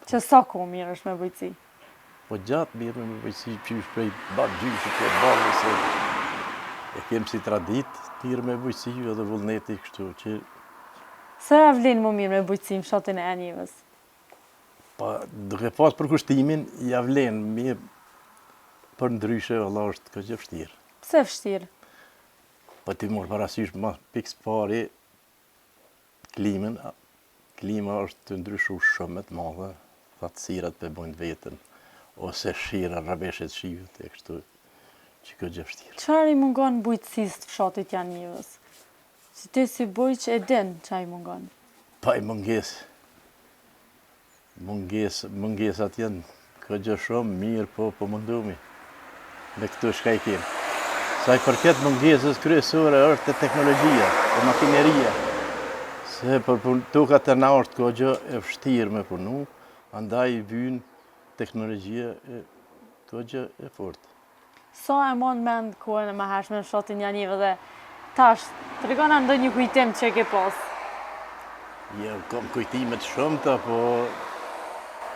Që sa kohë merresh me bujqësi? Po gjatë merrem me bujqësi qysh prej babgjyshit e babës e e kem si traditë të merrem me bujqësi edhe vullneti kështu që Sa ja vlen m'u marrë me bujqësi në fshatin e Janjevës? Po duke pas përkushtimin ja vlen mirë përndryshe valla është kogja vështirë. Pse vështirë? Po ti mor parasysh ma pikë s'pari klimën, klima është tu ndryshu shumë me të madhe, thatësirat pe bojnë të vetën, ose shira, rrebeshet shiut e kështu që kogja vështirë. Çfarë i mungon bujqësisë të fshatit Janjevës? Si ti si bujq e din ça i mungon? Pa i mungesë, mungesë, mungesat janë kogja shumë mirë, po po mundohemi me këto çka i kemi. Sa i përket mungesës kryesore është te teknologjia, te makineria, se për pun, tokat te na është kogja e vështirë me punu, andaj i vyn teknologjia e kogja e fortë. Sa e mon mend kohën e mëhershme në fshatin Janjevë dhe tash, tregona ndonjë kujtim që e ke pas. Jo, kam kujtime të shumta, po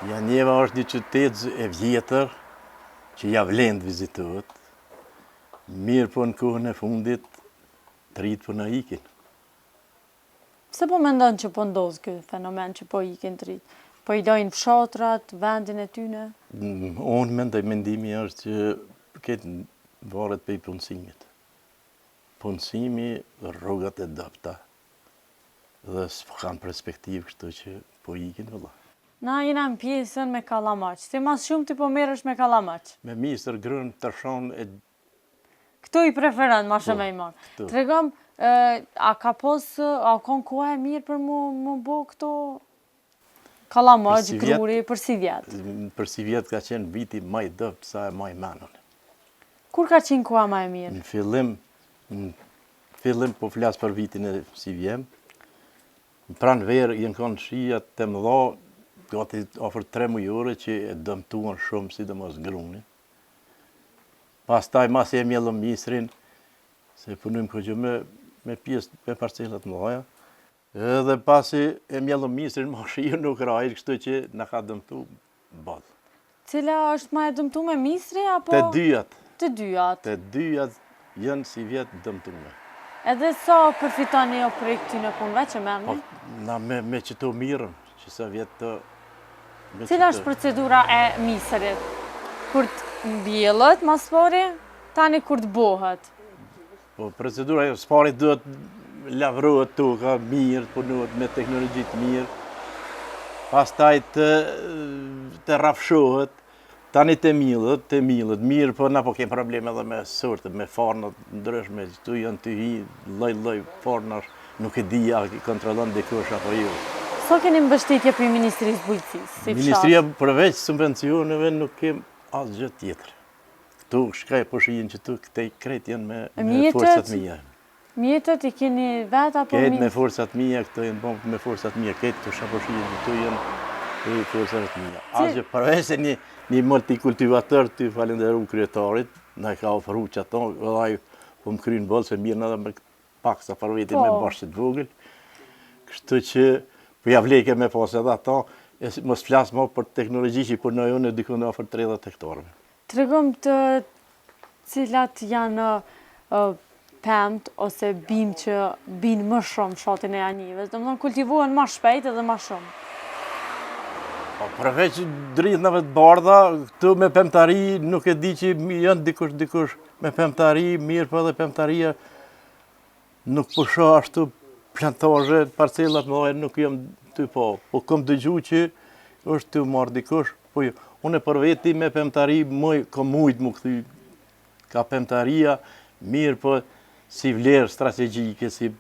Janjeva është një qytet e vjetër që ja vlen të vizitohet. Mirëpo në kohën e fundit, të rijtë po na ikin. Pse po mendon që po ndodh ky fenomen që po ikin të rijtë? Po i lojnë fshatrat, vendin e tyne? Unë mendoj, mendimi është që këtë varet prej punësimit. Punësimi, rrogat e dobta dhe s'po kanë perspektivë kështu që po ikin vëlla. Na jena në pjesën me kallamoq. Ti ma s'shumti po merresh me kallamoq. Me misër, grun, tërshon e Këto i preferon ma shumë me i marrë. Këto. Tregom, a ka pos, a kon koha e mirë për mu, mu bo këto kallamoq, gruri, për sivjet? Për sivjet ka qenë viti ma i dobët sa e maj men unë. Kur ka qenë koha ma e mirë? Në fillim, në fillim po flas për vitin e sivjetëm, në pranverë janë konë shija të mëdha, gati afër 3 mujore që e dëmtuan shumë, sidomos grunin. Pastaj masi e mjellëm misrin, se punojmë kogja me, me pjesë, me parcela të mëdha. Edhe pasi e mjellëm misrin, ma shiu nuk ra, kështu që na ka dëmtu boll. Cila është ma e dëmtume misri apo? Të dyjat. Të dyjat. Të dyjat janë sivjet dëmtume. Edhe sa përfitoni jo prej këtyne punëve që merrni? Po, na me, me qëto mirrem, Që sa vjet të... Cila është procedura e misrit? Kur të mbjellët, ma s'pari, tani kur të bohet? Po, procedura jo, s'pari duhet lavrohet toka mirë, të punohet me teknologji të mirë, pastaj të, të rrafshohet, Tani të millet, të millet, mirë, po na po kem probleme edhe me sorte, me farna të ndryshme, këtu janë tu hi lloj-lloj farnash, nuk e di a i kontrollon dikush apo jo. Sa keni mbështetje prej Ministrisë Bujqësisë, si fshat? Ministria përveç subvencioneve nuk kem asgjë tjetër. Këtu çka e po shihen qëtu, këtej krejt janë me, me forcat mia. Mjetet i keni vetë apo Krejt me forcat mia, këto janë bo me forcat mia, krejt këto çka po shihen këtu janë prej forcave të mia. Asgjë përveç se një, një multikultivator tu falenderu kryetarit, na e ka ofru qato, edhe ai po më kryn boll se mirrna edhe me pak sa për veti me po. bashçe të vogël. Kështu që po ja vlejke me pas edhe ato, e mos flas më për teknologji që punoj unë dikun afër 30 hektarëve. Tregom të Cilat janë pemët ose bimë që binë më shumë në fshatin e Janjevës? Domethënë kultivohen ma shpejt edhe ma shumë. Po, përveç drithnave të bardha, këtu me pemtari nuk e di që janë dikush dikush me pemtari, mirë po edhe pemtaria Nuk po shoh ashtu plantazhe, parcela të mëdha nuk jam tu pa. Po kom dëgju që është tu marrë dikush, po jo. Unë për veti me pemtari muj, kom mujt m'u kthy ka pemtaria, mirë po si vlerë strategjike, si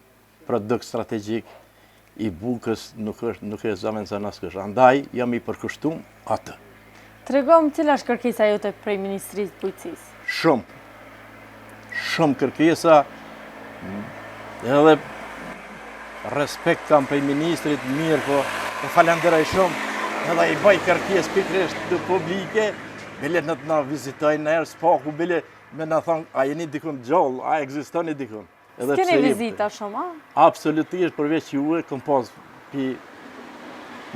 produkt strategjik i bukës nuk është nuk e zavendëson askush. Andaj jam i përkushtum atë. Tregom cila është kërkesa jote prej Ministrisë Bujqësisë? Shumë. Shumë kërkesa. Edhe respekt kam prej ministrit, mirë po e falenderoj shumë. Edhe i bëj kërkesë pikërisht të publike, bile në të na vizitojnë në herë s'paku, bile me na thonë, a jeni dikun gjallë, a ekzistoni dikun. Edhe S'keni vizita shumë, a? Absolutisht, përveç juve, kom pas pi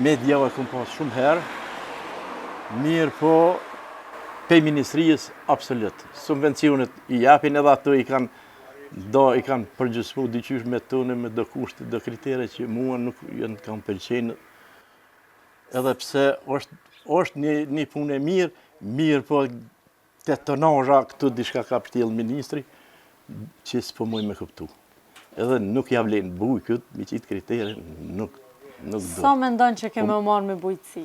mediave kom pas shumë herë. Mirëpo, pej ministrisë, absolut. Subvencionet i japin edhe ato i kanë do i kanë përgjysmu diqysh me tone, me do kushte, do kritere që mua nuk janë kanë pëlqenë. Edhe pse është, është një, një punë e mirë, mirëpo Te tonazha këtu diçka ka pshtjellë ministri që s'po muj me kuptu. Edhe nuk ja vlen bujkut, me qitë kritere, nuk, nuk do. Sa mendon që ke me u marrë me bujqësi?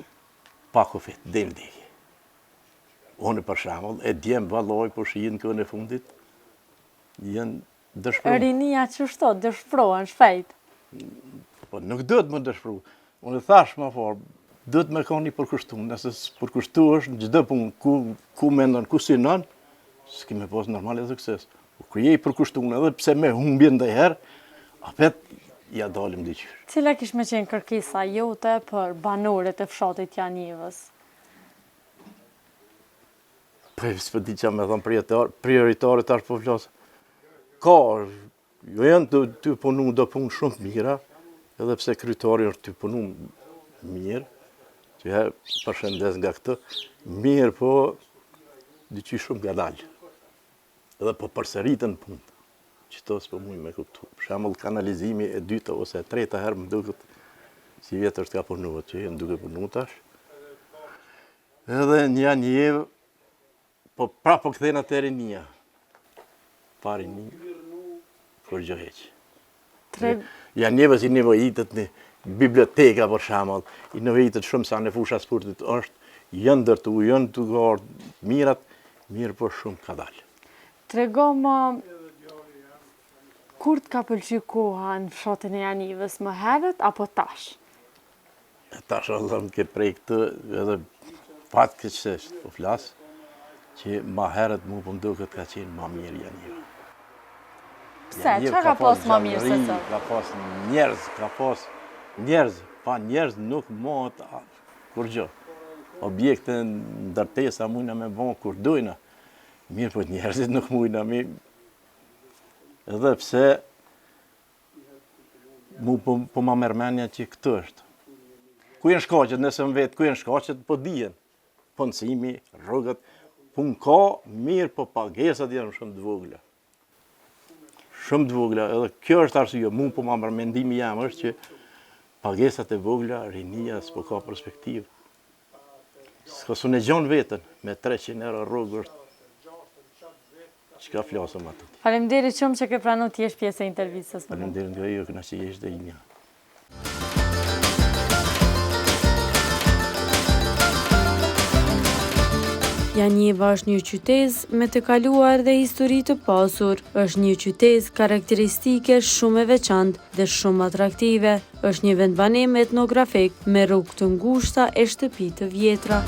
Pa kufi, deri n'vdekje. Unë për shembull, e djem vallaj po shihen kohën e fundit, janë Dëshpru. Rinia qështu, dëshprohen, shpejt. Po nuk duhet me dëshpru. Unë e thash ma parë, duhet me konë i përkushtu. Nëse s'përkushtohesh në çdo punë, ku, ku mendon, ku synon, s'ki me pas normal e sukses. Po kur je i përkushtu, edhe pse me humbje ndonjëherë, apet ja dalim diqysh. Cila kish me qenë kërkesa jote për banorët e fshatit Janjevës? Po s'po di çka me thonë prioritar, prioritare tash po flas. Ka, jo janë tu, tu punu do punë shumë të mira, edhe pse kryetari është tu punu mirë, që e përshëndes nga këtu, mirë po diqysh shumë ngadalë. Edhe po përsëriten punët, qëto s'po muj me kuptu. Për shembull kanalizimi e dyta ose e treta herë më duket sivjet është ka punuar, që janë duke punu tash. Edhe në Janjevë, po prapë po kthehna te rinia. Pa rini, kurgjë hiç. Tre... Janjevës i nevojitet një biblioteka për shembull, i nevojitet shumë sa në fusha sportit është, janë ndërtu, janë të garë mirat, mirë po shumë kadalë. Tregomë, kur të ka pëlqy koha në fshatin e Janjevës, më herët apo tash? E tash Allah më ke prej këtë edhe fatkeqësisht po flas, që ma herët mu po më duket ka qenë ma mirë Janjeva. Pse, çka ka pas ma mirë se sot? Ka pas njerëz, ka pas njerëz, pa njerëz nuk mohet kurgjë. Objekte, ndërtesa mujna me bo kur dojna, mirë po njerëzit nuk mujna mi, edhe pse Mu po, po ma merr menja që këtë është. Ku janë shkaqet, nëse më vet, ku janë shkaqet, po dihen. Punësimi, rrugët, punë ka, mirë, po pagesat janë shumë të vogla. Shumë të vogla, edhe kjo është arsye, mu po ma merr mendimi jem është që pagesat e vogla, rinia s'po ka perspektivë. S'ka s'un e gjon veten, me 300 euro rrogë është Çka flasëm atë? Faleminderit shumë që ke pranu të jesh pjesë e intervistës. Faleminderit nga ju, kënaqësi ishte imja. Janjeva është një qytezë me të kaluar dhe histori të pasur. Është një qytezë karakteristike shumë e veçantë dhe shumë atraktive. Është një vendbanim etnografik me rrugë të ngushta e shtëpi të vjetra.